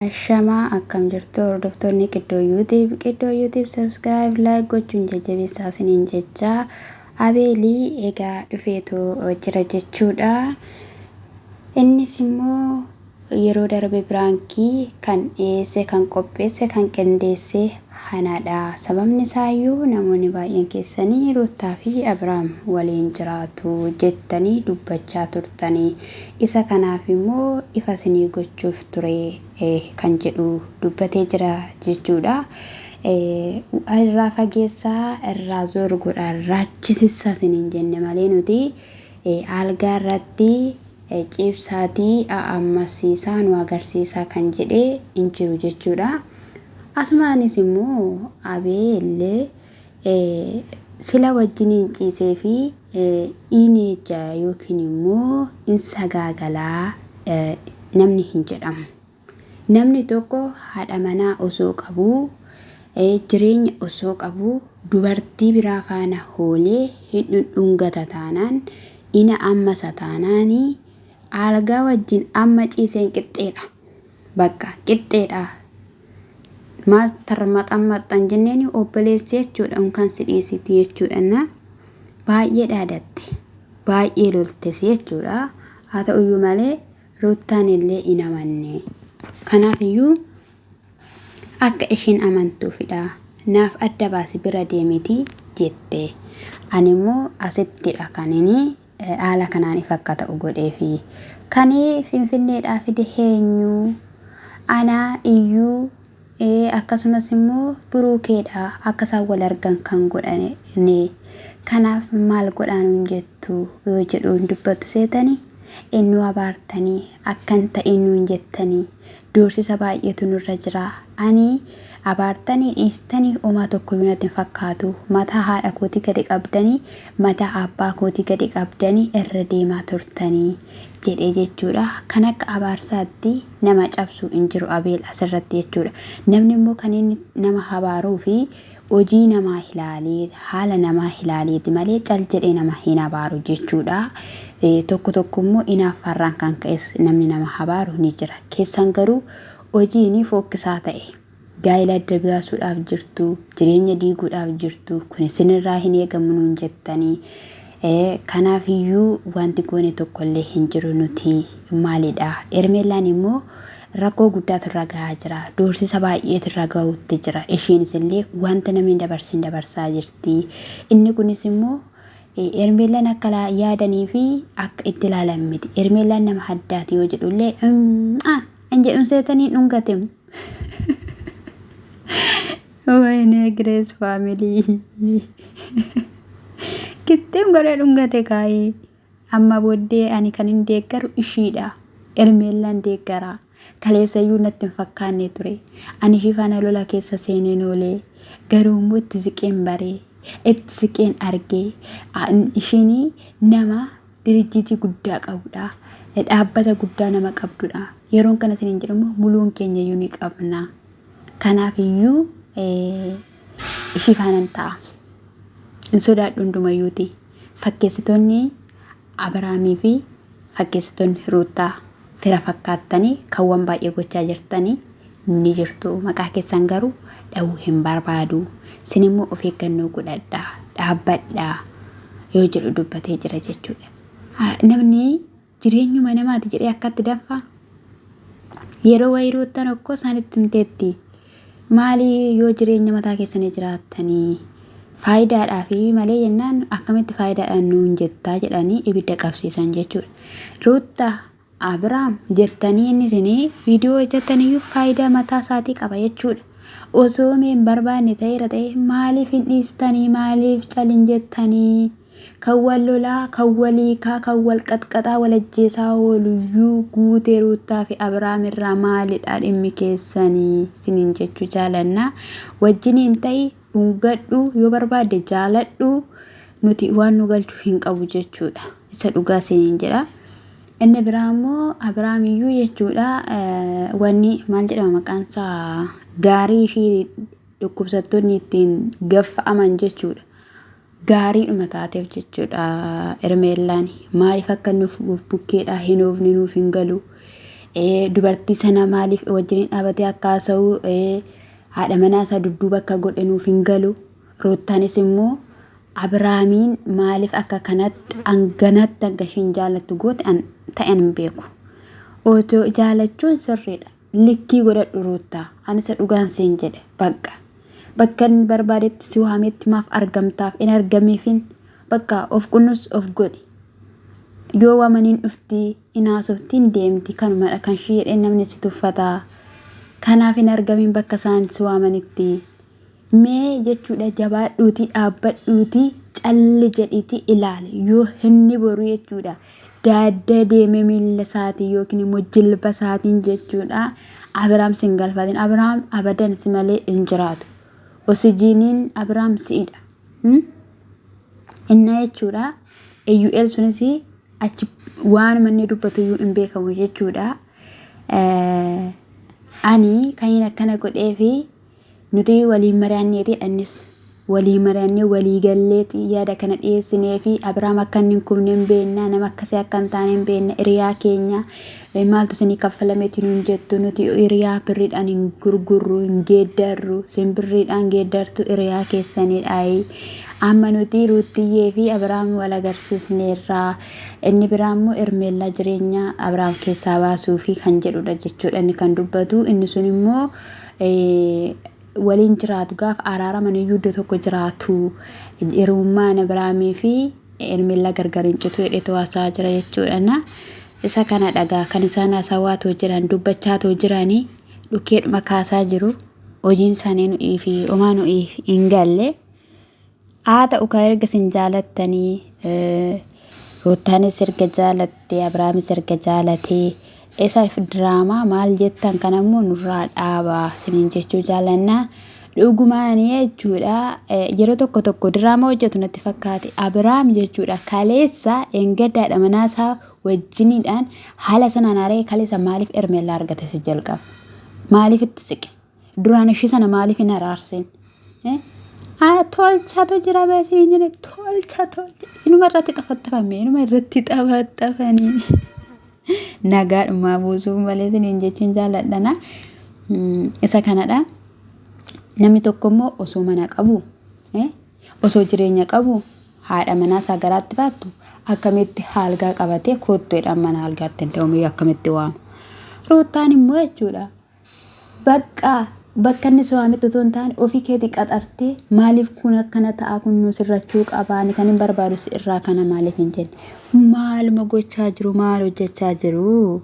Ashamaa akkam jirtu hordoftoonni Qiddoo YouTube. Qiddoo YouTube subscribe like gochuun jajjabeessaa isiniin jecha Abeelii egaa dhufeetu jira jechuudha. Innis immoo yeroo darbe piraankii kan dhiyeesse, kan qopheesse, kan qindeesse Hanadha. Sababni isaayyuu namoonni baay'een keessanii Ruuttaa fi Abiraam waliin jiraatu jettanii dubbachaa turtanii. Isa kanaaf immoo ifa isinii gochuuf ture kan jedhu dubbatee jira jechuudha. Irraa fageessaa, irraa zoor godhaa, raachisissaa isiniin jenne malee nuti algaa irratti ciibsaatii a'ammasiisaa nu agarsiisaa kan jedhe hin jiru jechuudha. Asumaanis immoo Abeel sila wajjiniin ciisee fi in ejja yookiin immoo in sagaagalaa namni hin jedhamu. Namni tokko haadha manaa osoo qabuu, jireenya osoo qabuu dubartii biraa faana hoolee hin dhundhungata taanaan, ina ammasa taanaan algaa wajjin amma ciiseen qixxeedha. Bakka qixxeedha. Maal tarmaxammaxxan jenneeni obboleessi jechuudha unkaan si dhiisiti jechuudha na baay'ee dhaadatte baay'ee loltes jechuudha. Haa ta'uyyuu malee Ruuttaan illee hin amanne. Kanaaf iyyuu akka ishiin amantuufidha. Naaf adda baasi bira deemiti jette. Ani immoo asittidha kan inni haala kanaan ifa akka ta'u godheefi. Kan Finfinneedhaa fide eenyu? Ana, Iyyuu, akkasumas immoo Biruukeedha akka isaan wal argan kan godhane. Kanaaf maal godhaa nuun jettu yoo jedhu hin dubbattu seetanii? Nu abaartanii akka hin ta'in nuun jettanii doorsisa baay'eetu nurra jira. Ani abaartanii dhiistanii homaa tokkoyyuu natti hin fakkaatu. Mataa haadha kootii gadi qabdanii mataa abbaa kootii gadi qabdanii irra deemaa turtanii jedhe jechuudha. Kan akka abaarsaatti nama cabsu hin jiru Abeel asirratti jechuudha. Namni immoo kan inni nama abaaruu fi hojii namaa ilaalee haala namaa ilaaleeti malee cal jedhee nama hin abaaru jechuudha. Tokko tokko immoo inaaffaarraan kan ka'es namni nama abaaru ni jira. Keessan garuu hojiin fokkisaa ta'e. Gaa'ela adda baasuudhaaf jirtu, jireenya diiguudhaaf jirtu, kun isinirraa hin eegamu nuun jettanii. Kanaaf iyyuu wanti goone tokkollee hin jiru nuti maalidha. Hermeellaan immoo rakkoo guddaatu irra gahaa jira. Doorsisa baay'eetu irra gahuutti jira. Ishiinis illee wanta namni hin dabarsin dabarsaa jirti. Inni kunis immoo Hermeellaan akka yaadanii fi akka itti ilaalan miti. Hermeellaan nama addaati yoo jedhullee hin jedhuun seetanii dhungatem. Wayne Grace family. Gittim godhee dhungate kaayee. Amma booddee ani kan hin deeggaru ishiidha. Ermeellaan deeggara. Kaleessayyuu natti hin fakkaanne ture. Ani ishii faana lola keessa seeneen oolee. Garuu immoo itti siqeen baree. Itti siqeen argee. Ishiin nama dirijjiitii guddaa qabudha. Dhaabbata guddaa nama qabdudha. Yeroon kana isiniin jedhu immoo muluun keenya iyyuu ni qabna. Kanaaf iyyuu ishii faanan ta'a. Hin sodaadhu hundumayyuuti. Fakkeessitoonni Abiraamii fi fakkeessitoonni Ruuttaa fira fakkaattanii kan waan baay'ee gochaa jirtanii ni jirtu. Maqaa keessan garuu dha'uu hin barbaadu. Isin immoo of eeggannoo godhadhaa, dhaabbadhaa yoo jedhu dubbatee jira jechuudha. Namni jireenyuma namaati jedhee akkatti danfaa? Yeroo wayii Ruuttaan okkoo isaanitti himteetti. Maali yoo jireenya mataa keessanii jiraattanii faayidaadhaa fi malee jennaan akkamitti faayidaadhaan nuun jettaa jedhanii ibidda qabsiisan jechuudha. Ruutta Abiraam jettanii inni isin viidiyoo hojjettan iyyuu faayidaa mataa isaatii qaba jechuudha. Osoo mee hin barbaanne ta'eera ta'e maaliif hin dhiistanii maaliif calin jettanii kan wal lolaa kan wal hiikaa kan wal qaxqaxaa wal ajjeesaa ooluyyuu guutee Ruuttaa fi Abiraam irraa maalidha dhimmi keessanii isiniin jechuu jaalanna. Wajjiniin ta'i dhungadhu yoo barbaadde jaaladhu nuti waan nu galchu hin qabu jechuudha. Isa dhugaa isiniin jedha. Inni biraa immoo Abiraam iyyuu jechuudha wanni maal jedhama maqaan isaa gaarii ishii dhukkubsattoonni ittiin gaffa'aman jechuudha. Gaariidhuma taateef jechuudha Hermeellaan maaliif akka nuuf bukkeedhaa hin oofne nuuf hin galu. Dubartii sana maaliif wajjiniin dhaabatee akka haasa'u haadha manaa isaa dudduuba akka godhe nuuf hin galu. Roottaanis immoo Abiraamiin maaliif akka kanatti hanganatti hanga ishiin jaalattu goote ta'an hin beeku. Otoo jaalachuun sirriidha. Likkii godhadhu Roottaa. Ani isa dhugaan siin jedhe bakka. Bakka inni barbaadetti si waametti maaf argamtaaf hin argamiifin bakka of kunuus of godhi. Yoo waamaniin dhufti hin haasofti hin deemti kanumadha kan ishii jedhee namni si tuffataa. Kanaaf hin argamin bakka isaan si waamanitti. Mee jechuudha jabaadhuutii dhaabbadhuutii calli jedhiitii ilaali yoo inni boru jechuudha daadda deemee miilla isaatiin yookiin immoo jilba isaatiin jechuudha Abiraam sin galfatin Abiraam abadan si malee hin jiraatu osijiiniin Abiraam si'idha. Inna jechuudha Iyyu'eel sunis achi waanuma inni dubbatu iyyuu hin beekamu jechuudha. Ani kan inni akkana godheefi Nuti waliin mari'anneeti jedha innis. Walii mari'annee walii galleeti yaada kana dhiyeessinee fi Abiraam akka inni hin kufne hin beekna, nama akkasii akka hin taane hin beekna, hiriyaa keenya maaltu isinii kaffalameeti nuun jettu nuti hiriyaa birriidhaan hin gurgurru, hin geeddarru, isin birriidhaan geeddartu hiriyaa keessanidhaayi. Amma nuti Ruuttiyyee fi Abiraam wal agarsiisneerra. Inni biraa immoo Hermeellaa jireenya Abiraam keessaa baasuu fi kan jedhudha jechuudha inni kan dubbatu. Inni sun immoo waliin jiraatu gaafa araaraman iyyuu iddoo tokko jiraatu hiriyummaan Abiraamii fi Hermeellaa gargar hin citu jedheetu haasa'aa jira jechuudha. Na isa kana dhagaa kan isaan haasawaa too jiran dubbachaa too jiranii dhukkeedhuma kaasaa jiru hojiin isaanii nu'ii fi homaa nu'ii hin galle. Haa ta'u kaa erga isin jaalattanii Ruuttaanis erga jaalatte Abiraamis erga jaalatee isaaf diraamaa maal jettan kana immoo nurraa dhaabaa isiniin jechuu jaalanna. Dhugumaanii jechuudha yeroo tokko tokko diraamaa hojjetu natti fakkaate Abiraam jechuudha kaleessa engaddaadha manaasaa wajjiniidhaan haala sanaan haara'ee kaleessa maaliif Ermeellaa argate si jalqaba maaliif itti siqe Duraan ishii sana maaliif hin araarsin? Tolchatu jira beesiin jedhe tolcha tolcha. Inuma irratti xafaxafame inuma irratti xafaxafanii. Nagaadhumaa buusuu malee isiniin jechuun jaalladhana. Isa kanadha. Namni tokko immoo osoo mana qabu osoo jireenya qabu haadha manaa isaa garaatti baattu akkamitti haalgaa qabatee koottu jedhaan mana haalgaatti hin ta'u akkamitti waama. Ruuttaan immoo jechuudha. Bakka bakka inni si waametti otoo hin taane ofii keetii qaxartee maaliif kun akkana ta'a kun nu sirrachuu qaba ani kan hin barbaadu si irraa kana maaliif hin jenne maaluma gochaa jiru maal hojjechaa jiru.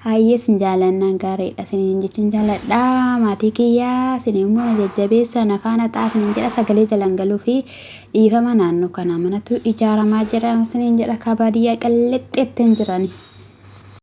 Hayyee sin jaalannaan gaariidha siniin jechuun jaaladha maatii kiyyaa sin immoo na jajjabeessa na faana ta'a siniin jedha sagalee jalan galuu fi dhiifama naannoo kana manatu ijaaramaa jira siniin jedha kaa baadiyyaa qillixxeetti hin jirani.